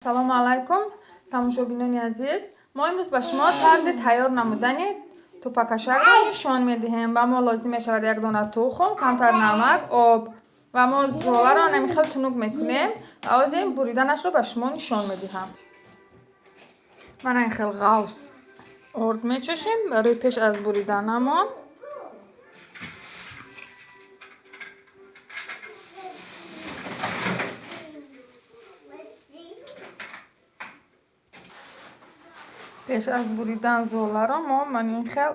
Салому алайкум, тамошобинони азиз. Мо имрӯз ба шумо тарзи тайёр намудани тӯпакашакро нишон медиҳем. Ба мо лозим мешавад як дона тухм, камтар намак, об ва мо золаро ҳамин хел тунук мекунем ва ҳозир буриданашро ба шумо нишон медиҳам. Мана ин хел ғавс орд мечошем барои пеш аз буриданамон. Пеш аз буридан золаро мо ман ин хел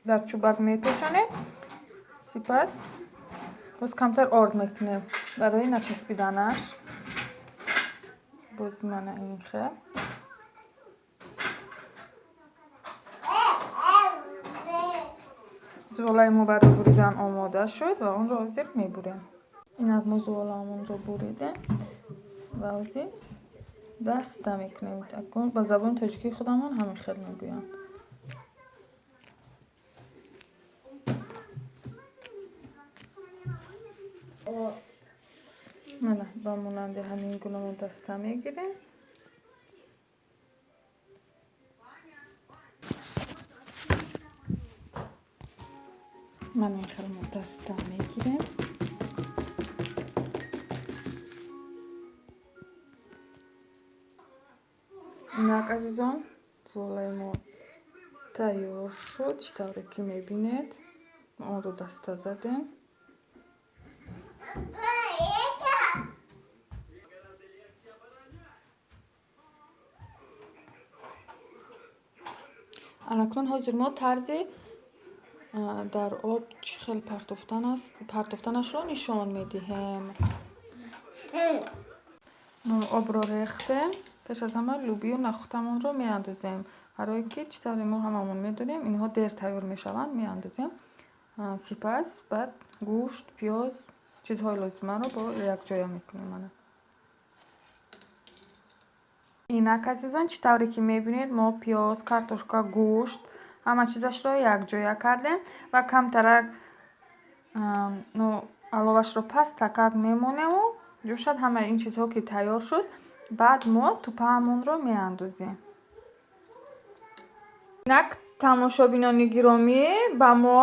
дар чӯбак мепечонем, сипас боз камтар орд мекунем барои начаспиданаш. Боз мана ин хел. Золаи мо барои буридан омода шуд ва онро ҳозир мебурем. Инак мо золаамонро буридем ва ҳозир даста мекунем. Ба забони тоҷикии худамон ҳамин хел мегӯянд. Мана ба монанди ҳамин гуна мо даста мегирем. Мана ин хел мо даста мегирем. Инак, азизон, золаи мо тайёр шуд. Чӣ тавре ки мебинед, мо онро даста задем. Анакнун ҳозир мо тарзи дар об чӣ хел партофтанашро нишон медиҳем. Мо обро рехтем. Пеш аз ҳама лӯбию нахӯдамонро меандозем. Барое ки чӣ тавре мо ҳамамон медонем, инҳо дер тайёр мешаванд, меандозем. Сипас баъд гӯшт, пиёз, чизҳои лозимаро бо якҷоя мекунем. Мана. Инак, азизон, чӣ тавре ки мебинед, мо пиёз, картошка, гӯшт ҳама чизашро якҷоя кардем ва камтарак аловашро пастакак мемонему ҷӯшад. Ҳамаи ин чизҳо ки тайёр шуд, баъд мо тӯпаамонро меандозем. Инак, тамошобинони гиромӣ, ба мо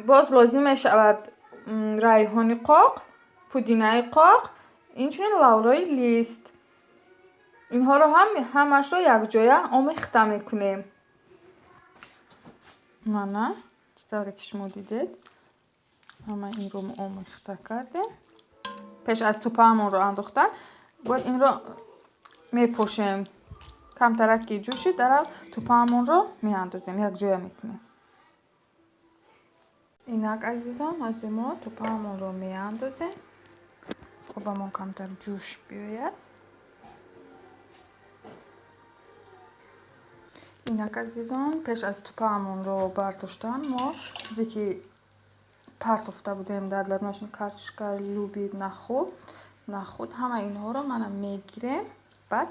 боз лозим мешавад райҳони қоқ, пудинаи қоқ, инчунин лаврои лист. Инҳоро ҳам ҳамаашро якҷоя омехта мекунем. Мана, чӣ тавре ки шумо дидед, ҳама инро мо омехта кардем. Пеш аз тӯпаамонро андохтан бояд инро мепошем. Камтарак ки ҷӯшид, дарав тӯпаамонро меандозем, якҷоя мекунем. Инак, азизон, ҳозир мо тӯпаамонро меандозем. Обамон камтар ҷӯш биёяд. Инак, азизон, пеш аз тӯпаамонро бардоштан мо чизе ки партофта будем дар дарунашон картошка, лӯби, нахӯд, ҳамаи инҳоро мана мегирем, баъд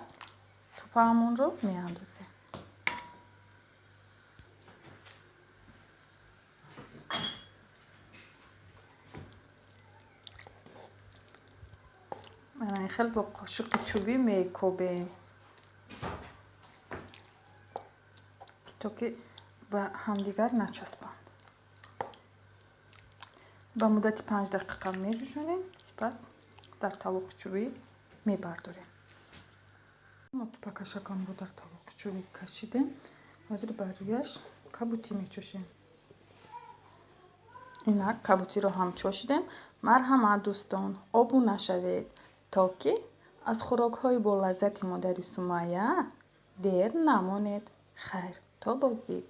тӯпаамонро меандозем. Мана ин хел бо қошиқи чӯбӣ мекобем, то ки ба ҳамдигар начаспанд. Ба муддати 5 дақиқа меҷӯшонем, сипас дар тавоқи чӯбӣ мебардорем. Мо тӯпакашакамонро дар тавоқи чӯбӣ кашидем. Ҳозир бар рӯяш кабутӣ мечошем. Инак кабутиро ҳам чошидем. Марҳамат, дӯстон, обуна шавед, то ки аз хӯрокҳои болаззати модари Сумайя дер намонед. Хайр, то боздид.